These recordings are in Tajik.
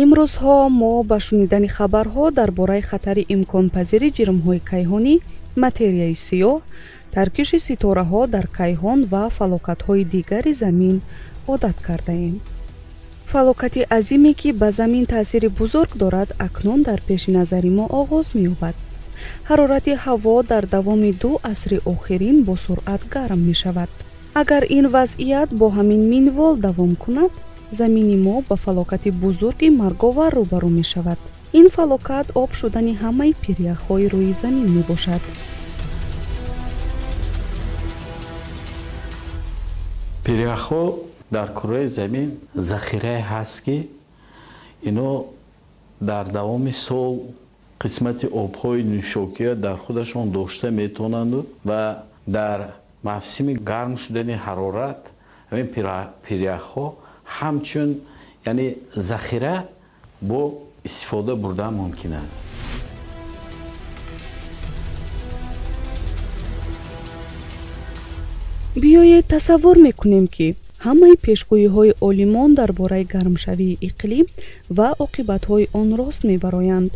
Имрӯзҳо мо ба шунидани хабарҳо дар бораи хатари имконпазири ҷирмҳои кайҳонӣ, материяи сиёҳ, таркиши ситораҳо дар кайҳон ва фалокатҳои дигари замин одат кардаем. Фалокати азиме, ки ба замин таъсири бузург дорад, акнун дар пеши назари мо оғоз меёбад. Ҳарорати ҳаво дар давоми 2 асри охирин бо суръат гарм мешавад. Агар ин вазъият бо ҳамин минвол давом кунад, замини мо ба фалокати бузурги марговар рӯбарӯ мешавад. Ин фалокат об шудани ҳамаи пиряхҳои рӯи замин мебошад. Пиряхҳо дар кураи замин захирае ҳаст, ки ино дар давоми сол қисмати обҳои нӯшокия дар худашон дошта метавонанд ва дар мавсими гарм шудани ҳарорат ҳамин пиряхҳо ҳамчун, яъне захира бо истифода бурдан мумкин аст. Биёед тасаввур мекунем, ки ҳамаи пешгӯиҳои олимон дар бораи гармшавии иқлим ва оқибатҳои он рост мебароянд.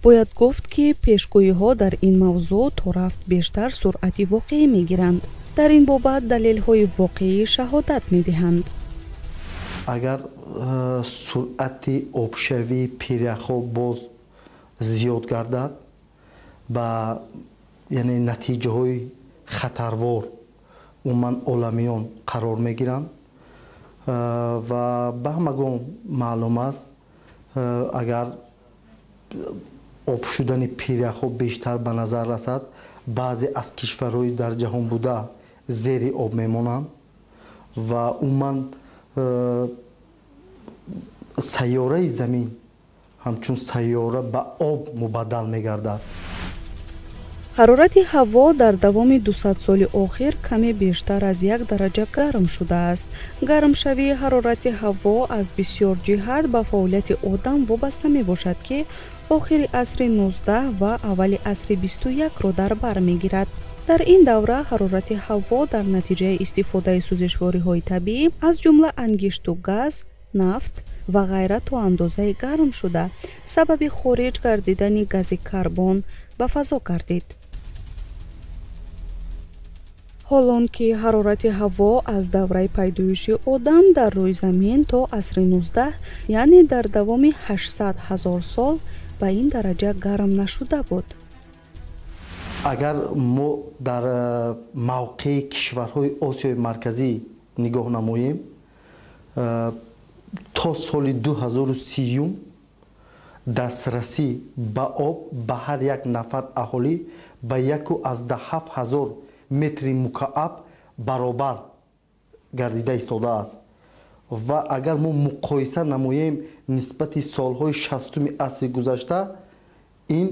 Бояд гуфт, ки пешгӯиҳо дар ин мавзӯъ то рафт бештар суръати воқеӣ мегиранд. Дар ин бобат далелҳои воқеӣ шаҳодат медиҳанд. Агар суръати обшавии пиряхҳо боз зиёд гардад, ба яъне натиҷаҳои хатарвор умуман оламиён қарор мегиранд ва ба ҳамагон маълум аст, агар об шудани пиряхҳо бештар ба назар расад, баъзе аз кишварҳои дар ҷаҳон буда зери об мемонанд ва умуман сайёраи замин ҳамчун сайёра ба об мубаддал мегардад. Ҳарорати ҳаво дар давоми 200 соли охир каме бештар аз 1 дараҷа гарм шудааст. Гармшавии ҳарорати ҳаво аз бисёр ҷиҳат ба фаъолияти одам вобаста мебошад, ки охири асри 19 ва аввали асри 21-ро дар бар мегирад. Дар ин давра ҳарорати ҳаво дар натиҷаи истифодаи сӯзишвориҳои табиӣ, аз ҷумла ангишту газ, нафт ва ғайра то андозаи гарм шуда, сабаби хориҷ гардидани гази карбон ба фазо гардид. Ҳолон ки ҳарорати ҳаво аз давраи пайдоиши одам дар рӯи замин то асри 19, яъне дар давоми 800 ҳазор сол ба ин дараҷа гарм нашуда буд. Агар мо дар мавқеи кишварҳои Осиёи Марказӣ нигоҳ намоем, то соли 2030 дастрасӣ ба об ба ҳар як нафар аҳолӣ ба 1,7 ҳазор метри мукааб баробар гардида истодааст. Ва агар мо муқоиса намоем нисбати солҳои 60-уми асри гузашта, ин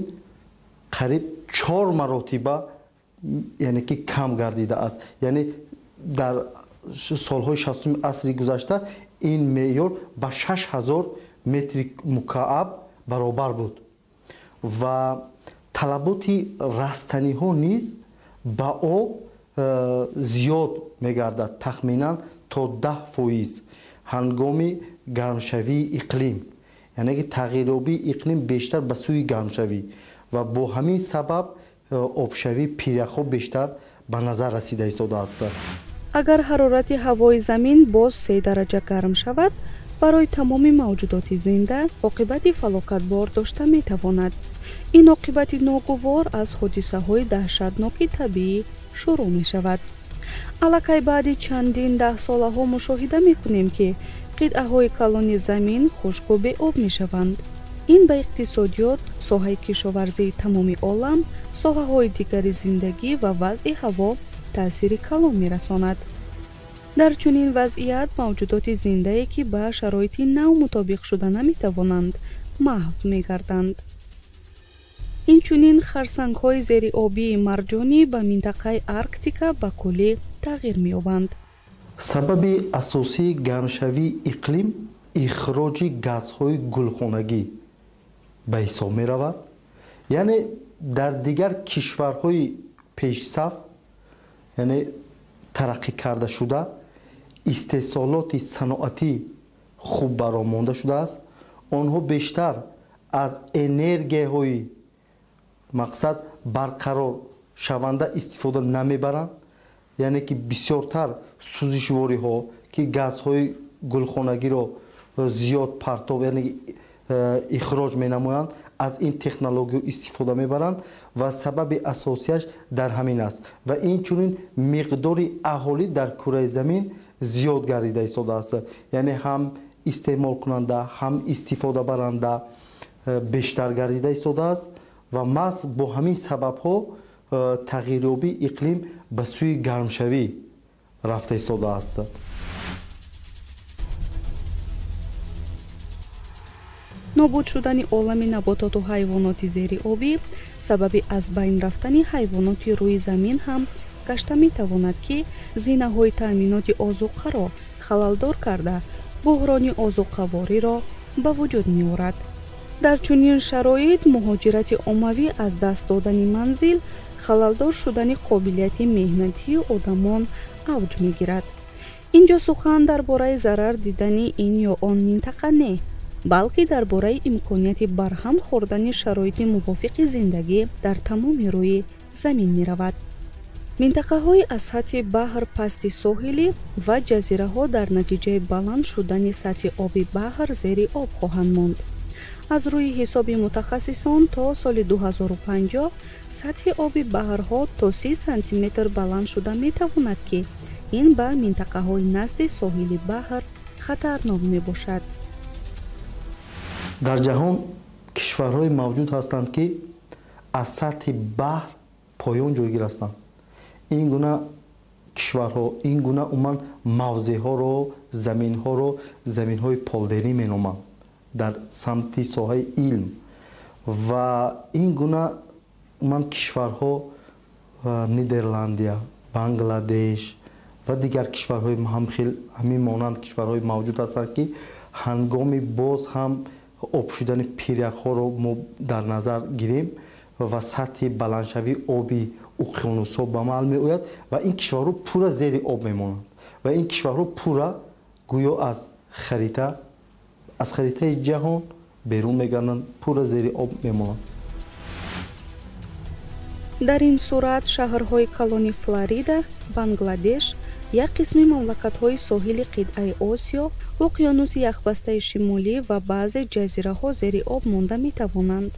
қариб 4 маротиба, яъне ки кам гардидааст. Яъне дар солҳои 60-уми асри гузашта ин меъёр ба 6 ҳазор метри мукааб баробар буд ва талаботи растаниҳо низ ба об зиёд мегардад, тахминан то 10% ҳангоми гармшавии иқлим, яъне ки тағйирёбии иқлим бештар ба сӯи гармшавӣ ва бо ҳамин сабаб обшавии пиряхҳо бештар ба назар расида истодааст. Агар ҳарорати ҳавои замин боз 3 дараҷа гарм шавад, барои тамоми мавҷудоти зинда оқибати фалокатбор дошта метавонад. Ин оқибати ногувор аз ҳодисаҳои даҳшатноки табиӣ шурӯъ мешавад. Аллакай баъди чандин даҳсолаҳо мушоҳида мекунем, ки қитъаҳои калони замин хушку беоб мешаванд. Ин ба иқтисодиёт, соҳаи кишоварзии тамоми олам, соҳаҳои дигари зиндагӣ ва вазъи ҳаво таъсири калон мерасонад. Дар чунин вазъият мавҷудоти зиндае, ки ба шароити нав мутобиқ шуда наметавонанд, маҳв мегарданд. Инчунин харсангҳои зериобии марҷонӣ ба минтақаи Арктика ба куллӣ тағйир меёбанд. Сабаби асосии гармшавии иқлим ихроҷи газҳои гулхонагӣ ба ҳисоб меравад. Яъне дар дигар кишварҳои пешсаф, яъне тараққӣ карда шуда, истеҳсолоти саноатӣ хуб баромонда шудааст. Онҳо бештар аз энергияҳои мақсад барқарор шаванда истифода намебаранд, яъне ки бисёртар сӯзишвориҳо, ки газҳои гулхонагиро зиёд партов, яъне ихроҷ менамоянд, аз ин технология истифода мебаранд ва сабаби асосияш дар ҳамин аст. Ва инчунин миқдори аҳолӣ дар кураи замин зиёд гардида истодааст, яъне ҳам истеъмолкунанда, ҳам истифодабаранда бештар гардида истодааст ва маҳз бо ҳамин сабабҳо тағйирёбии иқлим ба сӯи гармшавӣ рафта истодааст. Нобуд шудани олами набототу ҳайвоноти зериобӣ сабаби аз байн рафтани ҳайвоноти рӯи замин ҳам гашта метавонад, ки зинаҳои таъминоти озуқаро халалдор карда, буҳрони озуқавориро ба вуҷуд меорад. Дар чунин шароит муҳоҷирати оммавӣ, аз даст додани манзил, халалдор шудани қобилияти меҳнатии одамон авҷ мегирад. Ин ҷо сухан дар бораи зарар дидани ин ё он минтақа не, балки дар бораи имконияти барҳам хӯрдани шароити мувофиқи зиндагӣ дар тамоми рӯи замин меравад. Минтақаҳои аз сатҳи баҳр пасти соҳилӣ ва ҷазираҳо дар натиҷаи баланд шудани сатҳи оби баҳр зери об хоҳанд монд. Аз рӯи ҳисоби мутахассисон то соли 2050 сатҳи оби баҳрҳо то 30 сантиметр баланд шуда метавонад, ки ин ба минтақаҳои назди соҳили баҳр хатарнок мебошад. Дар ҷаҳон кишварҳое мавҷуд ҳастанд, ки аз сатҳи баҳр поён ҷойгир ҳастанд. Ин гуна кишварҳо, ин гуна умуман мавзеъҳоро, заминҳоро заминҳои полдерӣ меноманд дар самти соҳаи илм. Ва ин гуна умуман кишварҳо Нидерландия, Бангладеш ва дигар кишварҳои ҳамин монанд кишварҳои мавҷуд ҳастанд, ки ҳангоми боз ҳам об шудани пиряхҳоро мо дар назар гирем ва сатҳи баландшавии оби уқёнусҳо ба амал меояд ва ин кишварҳо пурра зери об мемонанд ва ин кишварҳо пурра гӯё аз харитаи ҷаҳон берун мегарданд, пурра зери об мемонанд. Дар ин сурат шаҳрҳои калони Флорида, Бангладеш, як қисми мамлакатҳои соҳили қитъаи Осиё, уқёнуси яхбастаи шимолӣ ва баъзе ҷазираҳо зери об монда метавонанд.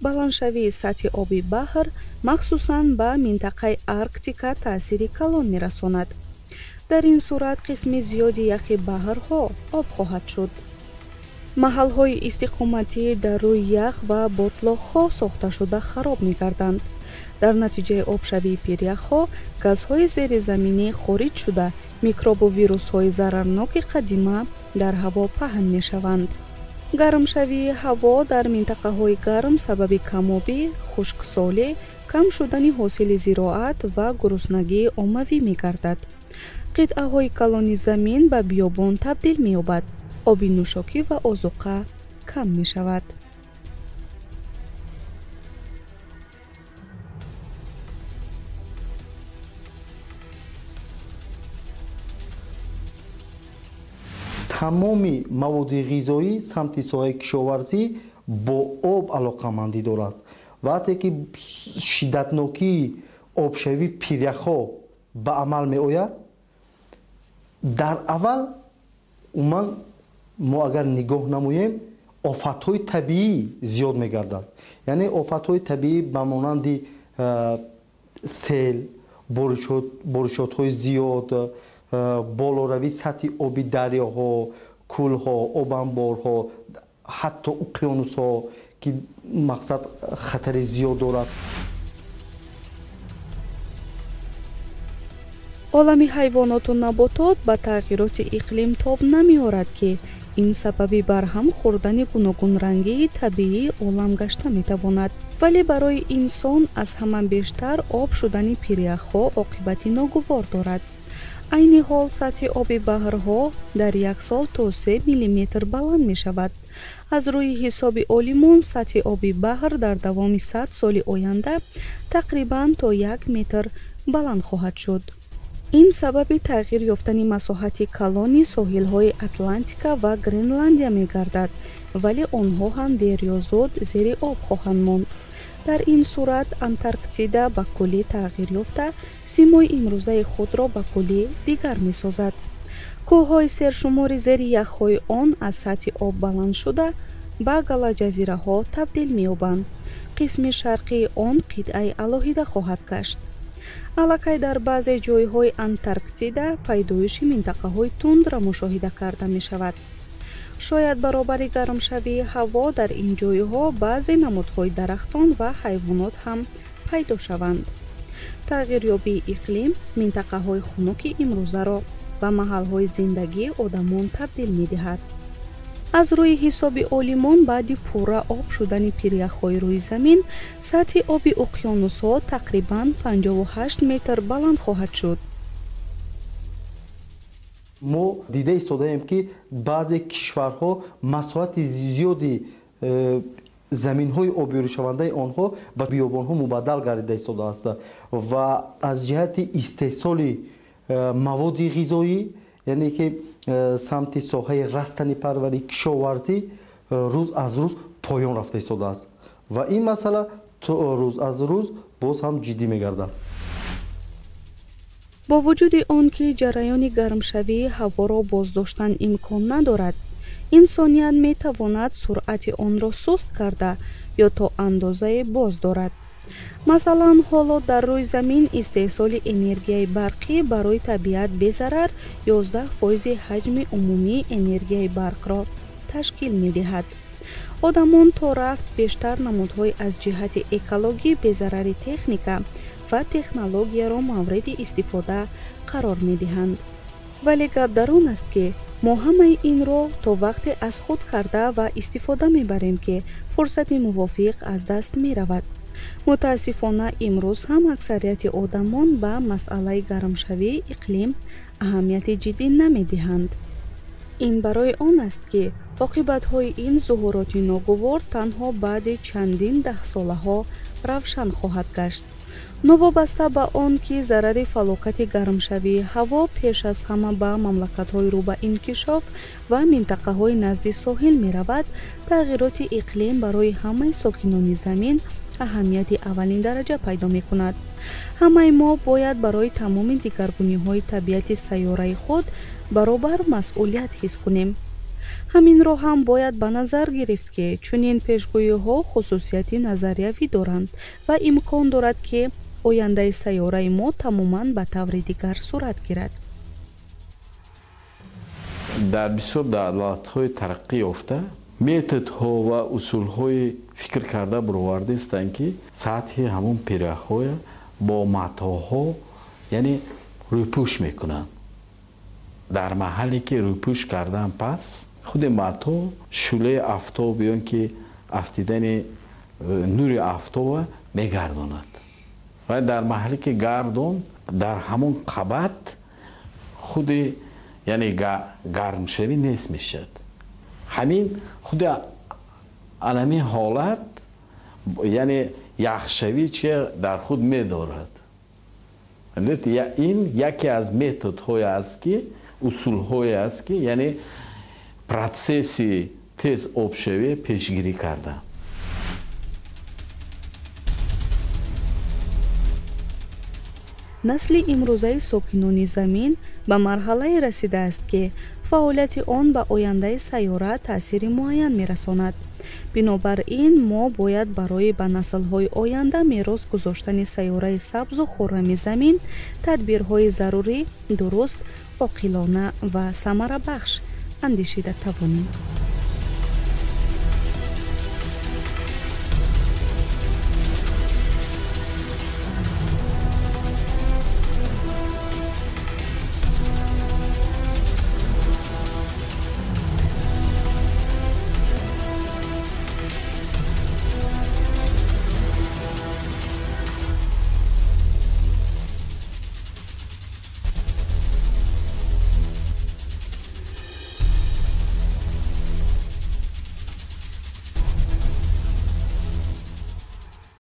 Баландшавии сатҳи оби баҳр махсусан ба минтақаи Арктика таъсири калон мерасонад. Дар ин сурат қисми зиёди яхи баҳрҳо об хоҳад шуд. Маҳалҳои истиқоматӣ дар рӯи ях ва ботлоқҳо сохташуда хароб мегарданд. Дар натиҷаи обшавии пиряхҳо газҳои зеризаминӣ хориҷ шуда, микробу вирусҳои зарарноки қадима дар ҳаво паҳн мешаванд. Гармшавии ҳаво дар минтақаҳои гарм сабаби камобӣ, хушксолӣ, кам шудани ҳосили зироат ва гуруснагии оммавӣ мегардад. Қитъаҳои калони замин ба биёбон табдил меёбад, оби нӯшокӣ ва озуқа кам мешавад. Тамоми маводи ғизоӣ самти соҳаи кишоварзӣ бо об алоқамандӣ дорад. Вақте ки шиддатнокии обшавии пиряхҳо ба амал меояд, дар аввал умуман мо агар нигоҳ намоем, офатҳои табиӣ зиёд мегардад. Яъне офатҳои табиӣ ба монанди сел, боришотҳои зиёд, болоравии сатҳи оби дарёҳо, кӯлҳо, обанборҳо, ҳатто уқёнусҳо, ки мақсад хатари зиёд дорад. Олами ҳайвоноту наботот ба тағйироти иқлим тоб намеорад, ки ин сабаби барҳам хӯрдани гуногунрангии табиии олам гашта метавонад. Вале барои инсон аз ҳама бештар об шудани пиряхҳо оқибати ногувор дорад. Айни ҳол сатҳи оби баҳрҳо дар як сол то 3 миллиметр баланд мешавад. Аз рӯи ҳисоби олимон сатҳи оби баҳр дар давоми 100 соли оянда тақрибан то 1 метр баланд хоҳад шуд. Ин сабаби тағйир ёфтани масоҳати калони соҳилҳои Атлантика ва Гренландия мегардад, Вале онҳо ҳам дер ё зуд зери об хоҳанд монд. Дар ин сурат Антарктида ба куллӣ тағйир ёфта, симои имрӯзаи худро ба куллӣ дигар месозад. Кӯҳҳои сершумори зери яхҳои он аз сатҳи об баланд шуда, ба галаҷазираҳо табдил меёбанд. Қисми шарқии он қитъаи алоҳида хоҳад гашт. Аллакай дар баъзе ҷойҳои Антарктида пайдоиши минтақаҳои тундра мушоҳида карда мешавад. Шояд баробари гармшавии ҳаво дар ин ҷойҳо баъзе намудҳои дарахтон ва ҳайвонот ҳам пайдо шаванд. Тағйирёбии иқлим минтақаҳои хунуки имрӯзаро ба маҳалҳои зиндагии одамон табдил медиҳад. Аз рӯи ҳисоби олимон, баъди пурра об шудани пиряхҳои рӯи замин, сатҳи оби уқёнусҳо тақрибан 58 метр баланд хоҳад шуд. Мо дида истодаем, ки баъзе кишварҳо масоҳати зиёди заминҳои обёришавандаи онҳо ба биёбонҳо мубаддал гардида истодааст ва аз ҷиҳати истеҳсоли маводи ғизоӣ, яъне ки самти соҳаи растанипарварӣ, кишоварзӣ рӯз аз рӯз поён рафта истодааст ва ин масъала то рӯз аз рӯз боз ҳам ҷиддӣ мегардад. Бо вуҷуди он ки ҷараёни гармшавии ҳаворо боздоштан имкон надорад, инсоният метавонад суръати онро суст карда ё то андозае боз дорад. Масалан, ҳоло дар рӯи замин истеҳсоли энергияи барқӣ барои табиат безарар 11% ҳаҷми умумии энергияи барқро ташкил медиҳад. Одамон то рафт бештар намудҳои аз ҷиҳати экологӣ безарари техника ва технологияро мавриди истифода қарор медиҳанд. Вале гап дар он аст, ки мо ҳамаи инро то вақте аз худ карда ва истифода мебарем, ки фурсати мувофиқ аз даст меравад. Мутаассифона, имрӯз ҳам аксарияти одамон ба масъалаи гармшавии иқлим аҳамияти ҷиддӣ намедиҳанд. Ин барои он аст, ки оқибатҳои ин зуҳуроти ногувор танҳо баъди чандин даҳсолаҳо равшан хоҳад гашт. Новобаста ба он ки зарари фалокати гармшавии ҳаво пеш аз ҳама ба мамлакатҳои рӯ ба инкишоф ва минтақаҳои назди соҳил меравад, тағйироти иқлим барои ҳамаи сокинони замин аҳамияти аввалин дараҷа пайдо мекунад. Ҳамаи мо бояд барои тамоми дигаргуниҳои табиати сайёраи худ баробар масъулият ҳис кунем. Ҳаминро ҳам бояд ба назар гирифт, ки чунин пешгӯиҳо хусусияти назариявӣ доранд ва имкон дорад, ки ояндаи сайёраи мо тамоман ба таври дигар сурат гирад. Дар бисёр давлатҳои тараққӣ ёфта методҳо ва усулҳои фикр карда баровардаистанд, ки сатҳи ҳамон пиряхҳоя бо матоъҳо, яъне рӯйпӯш мекунанд. Дар маҳалле ки рӯйпӯш кардан пас, худи матоъ шӯълаи афтоб ё ки афтидани нури афтоба мегардонад ва дар маҳалле ки гардон, дар ҳамон қабат худи, яъне гармшавӣ нест мешавад. Ҳамин худи анамин ҳолат, яъне яхшавӣ чи дар худ медорад. Ин яке аз методҳое аст, ки усулҳое аст, ки яъне процесси тез обшавӣ пешгирӣ кардан. Насли имрӯзаи сокинони замин ба марҳалае расидааст, ки фаъолияти он ба ояндаи сайёра таъсири муайян мерасонад. Бинобар ин мо бояд барои ба наслҳои оянда мерос гузоштани сайёраи сабзу хуррами замин тадбирҳои зарурӣ, дуруст, оқилона ва самарабахш андешида тавонем.